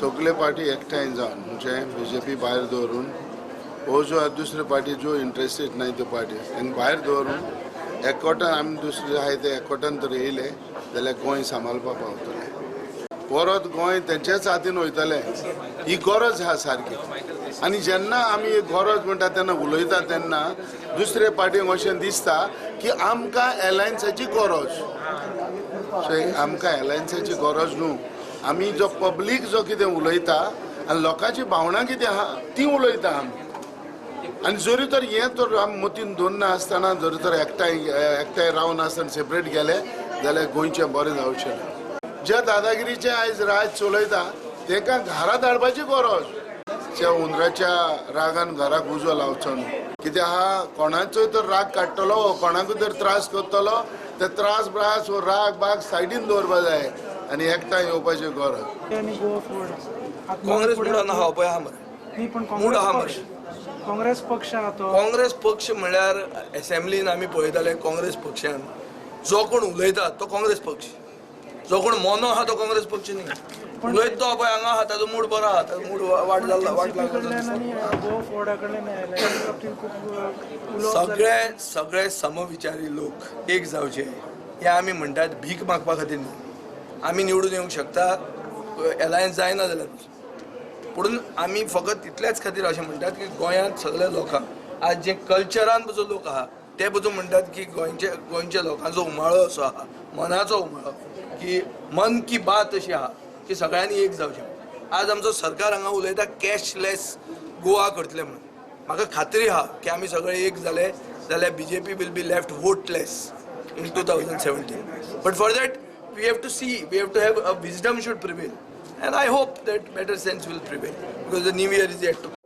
सगळे पार्टी एकठांय जावन, म्हणजे बीजेपी भायर दवरून, हो जो दुसरे पार्टी जो इंट्रस्टेड नाही त्यो पार्टी तांकां भायर दवरून एकवटान आमी दुसरे आहाय ते एकवटान तर येयले जाल्यार गोंय सांबाळपाक पावतले. परत गोंय तेंच्याच हातीन वयतलें, ही गरज आहा सारकी. आनी जेन्ना आमी गरज म्हणटा तेन्ना उलयता तेन्ना दुसरे पार्टीक अशें दिसता की आमकां एलायन्साची गरज. सो आमकां एलायन्साची गरज न्हू, आमी जो पब्लीक जो कितें उलयता आनी लोकांची भावना कितें आहा ती उलयता आमी. आनी जरी तर हें तर आमी मतीन दवरना आसतना जरी तर एकठांय एकठांय रावन आसतना सेपरेट गेले जाल्यार गोंयचें बरें जावचें ना. ज्या दादागिरीचें आयज राज चलयता तांकां घरा धाडपाची गरज. त्या हुंदराच्या रागान घराक उजो लावचो न्हू. कित्याक आहा कोणाचोय तर राग काडटलो, कोणाकूय तर त्रास करतलो, ते त्रास ब्रास वो राग बाग सायडीन दवरपा जाय आनी एकठांय येवपाची गरज. आनी गोवा फॉरवर्ड. काँग्रेस मुडान आहा पळय आहा मरे. न्ही, पण मूड आहा काँग्रेस मरे. पक्ष, काँग्रेस पक्ष आहा तो. काँग्रेस पक्ष म्हणल्यार एसेंब्लीन आमी पळयताले, काँग्रेस पक्षान जो कोण उलयता तो काँग्रेस पक्ष, जो कोण मोनो आहा तो काँग्रेस पक्ष न्ही. उलयता तो पळय हांगा आहा, ताजो मूड बरो आहा, ताजो मूड वाट जाल्लो, वाट एनसीपी लागलो. कडल्यान आनी गोवा फॉरवर्डा कडल्यान एलायन्स बाबतींत खूब उलोवप जालें. सगळे सगळे समविचारी लोक एक जावचे हे आमी म्हणटात, भीक मागपा खातीर न्ही. आमी निवडून येवंक शकता एलायन्स जायना जाल्यार, पूण आमी फकत तितल्याच खातीर अशें म्हणटात की गोंयांत सगळ्या लोकांक आज जे कल्चरान जो लोक आहा ते पसून म्हणटात की गोंयच्या लोकांचो उमाळो असो आहा, मनाचो उमाळो, की मन की बात अशी आहा की सगळ्यांनी एक जावचें. आज आमचो सरकार हांगा उलयता कॅशलेस गोवा करतले म्हणून. म्हाका खात्री आहा की आमी सगळे एक जाले जाल्यार BJP will be left voteless in 2017. But for that we have to see, we have to have a wisdom should prevail, and I hope that better sense will prevail because the new year is yet to come.